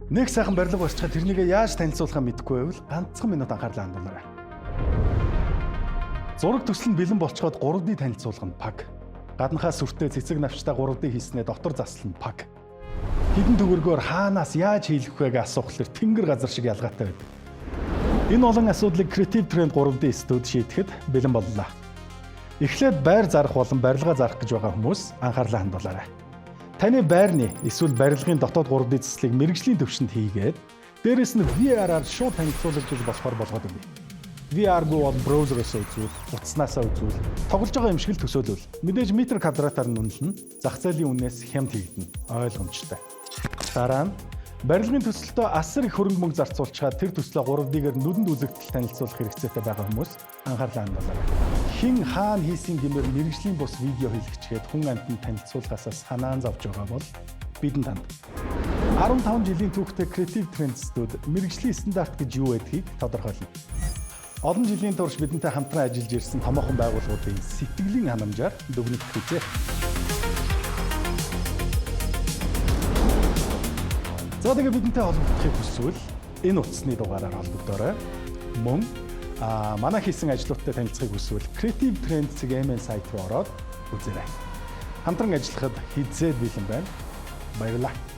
Нэг сайхан барилга барьчихаад тэрнийгээ яаж танилцуулахаа мэдэхгүй байвал ганцхан минут анхаарлаа хандуулаарай. Зураг төсөл нь бэлэн болцоход 3D танилцуулга нь паг. Гаднахаа сүртэй цэцэг навчтай 3D хийснээр дотор засал нь паг. Хэдэн төгрөгөөр хаанаас яаж хийлгэх вэ гэж асуухлаар тэнгэр газар шиг ялгаатай байдаг. Энэ олон асуудлыг Creative Trend 3D студи шийдэхэд бэлэн боллоо. Эхлээд байр зарах болон барилга зарах гэж байгаа хүмүүс анхаарлаа хандуулаарай. Таны байрны эсвэл барилгын дотоод 3D заслыг мэргэжлийн түвшинд хийгээд, дээрэс нь VR-аар шууд танилцуулагдаж болохоор болгоод өгье. VR-гүй бол браузероос үзүүл, утаснаасаа үзүүл, тоглож байгаа юм шиг л төсөөлвөл. Мэдээж метр квадратаар нь үнэлнэ, зах зээлийн үнээс хямд хийгдэнэ. Ойлгомжтой. Дараа нь барилгын төсөлтөө асар их хөрөнгө мөнгө зарцуулчихаад тэр төслөө 3D-гээр нүдэнд үзэгдэл танилцуулах хэрэгцээтэй байгаа хүмүүс анхаарлаа хандуулаарай. Хэн хаана хийсэн гэмээр мэргэжлийн бус видео хийлгэчихэд хүн амьтанд танилцуулахаасаа санаан зовж байгаа бол бидэн танд 15 жилийн түүхтэй Creative Trends студи мэргэжлийн стандарт гэж юу байдгийг тодорхойлно. Олон жилийн турш бидэнтэй хамтран ажиллаж ирсэн томоохон байгууллагуудын сэтгэлийн ханамжаар дүгнэгдэх гэжээ. За, тэгээ бидэнтэй холбогдохыг хүсвэл энэ утасны дугаараар холбогдоорой. Мөн манай хийсэн ажлуудтай танилцахыг хүсвэл Creative Trends.mn сайт руу ороод үзээрэй. Хамтран ажиллахад хэзээд бэлэн байна. Баярлалаа.